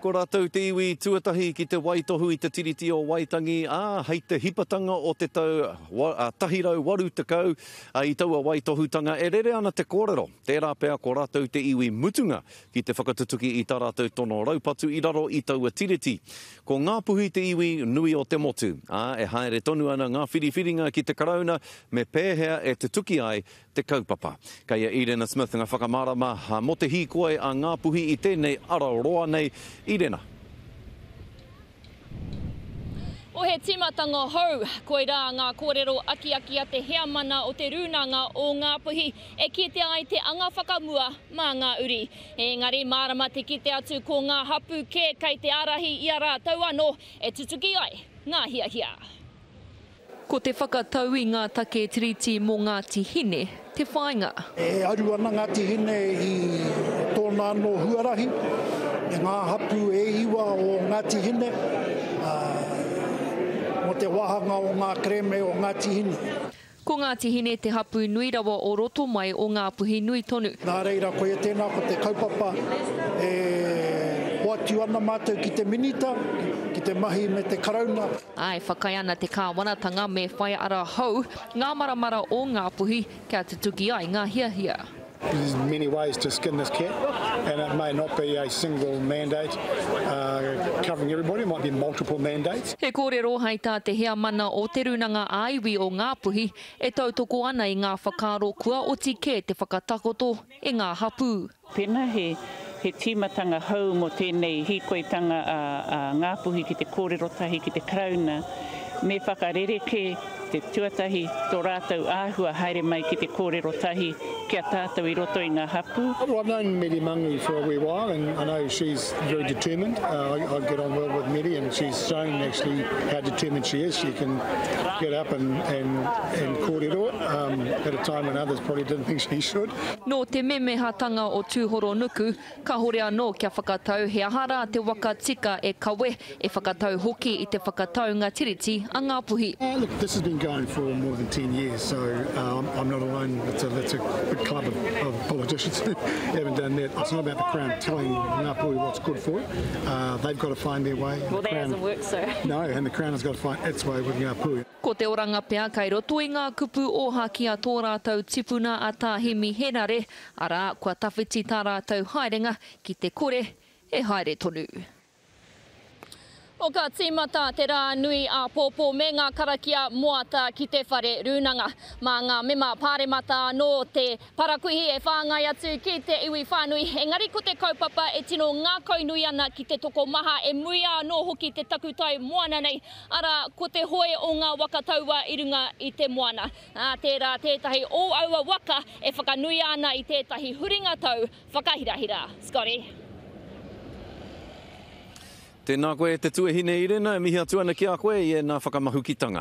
Ko rātou te iwi tuatahi ki te waitohu i te Tiriti o Waitangi, ā, hei te hipatanga o te tau 180 i taua waitohutanga e rere ana te kōrero, tērā pea ko rātou te iwi mutunga ki te whakatutuki i tā rātou tono raupatu i raro i taua Tiriti. Ko Ngāpuhi te iwi nui o te motu, ā, e haere tonu ana ngā whiriwhiringa ki te Karauna me pēhea e tutuki ai te kaupapa. Kei a Irena Smith nga whakamarama mo te hīkoi a Ngāpuhi i tēnei ara roa nei. Irena. O he tīmatanga hou, koirā ngā kōrero akiaki a te heamana o te Rūnanga o Ngāpuhi e kitea ai te anga whakamua mā ngā uri. Engari mārama te kite atu ko ngā hapū kē kei te ārahi i a rātou anō e tutuki ai ngā hiahia. Ko te whakatau i ngā take Tiriti mō Ngāti Hine te whāinga. E aru ana Ngāti Hine i tōna anō huarahi, me ngā hapū e iwa o Ngāti Hine, mō te wāhanga o ngā kerēme o Ngāti Hine. Ko Ngāti Hine te hapū nui rawa o roto mai o Ngāpuhi nui tonu. Nā reira, koia tēnā ko te kaupapa e hoatu ana mātou ki te Minita, ki te mahi me te Karauna. Ā, e whakaae ana te kāwanatanga me whai ara hou ngā maramara o Ngāpuhi kia tutuki ai ngā hiahia. There's many ways to skin this cat and it may not be a single mandate covering everybody, it might be multiple mandates. He kōrero hai tā te heamana o Te Rūnanga ā-Iwi o Ngāpuhi e tautoko ana i ngā whakaaro kua oti kē te whakatakoto e ngā hapū. Pēnā he he tīmatanga hou mō tēnei hīkoitanga a a Ngāpuhi ki te kōrero tahi ki te Karauna, me whakarerekē te tuatahi tō rātou āhua haere mai ki te kōrero tahi ki a tātou i roto i ngā hapū. Well, I've known Meri Mangu for a wee while and I know she's very determined. Uh, I, I get on well with Meri and she's shown actually how determined she is. She can get up and, and, and kōrero um, at a time when others probably didn't think she should. Nō te memehatanga o Tūhoronuku, Kahore anō kia whakatau he aha rā te waka tika e kawe, e whakatau hoki i te whakataunga Tiriti a Ngāpuhi. Look, this has been going for more than 10 years, so I'm not alone. It's a, it's a big club of, of politicians who haven't done that. It's not about the Crown telling Ngāpuhi what's good for it. Uh, they've got to find their way. Well, that hasn't worked, sir. No, and the Crown has got to find its way with Ngāpuhi. Ko te oranga pea kei roto i ngā kupu ōhākī a tō rātou tipuna a Tā Hemi Henare, arā, kua tawhiti tā rātou haerenga ki te kore e haere tonu. O Ka tīmata te rā nui āpōpō me ngā karakia moata ki te whare rūnanga. Mā ngā mema pāremata anō te parakuihi e whāngai atu ki te iwi whānui, engari ko te kaupapa e tino ngākaunui ana ki te tokomaha e muia anō hoki te takutai moana nei Arā, ko te hoe o ngā waka taua i runga i te moana. Ā, tērā tētahi o aua waka e whakanuia ana i tētahi huringa tau whakahirahira. Scotty. Tēnā koe e te tuahine Irena, e mihi atu ana ki a koe i ēnā whakamahukitanga.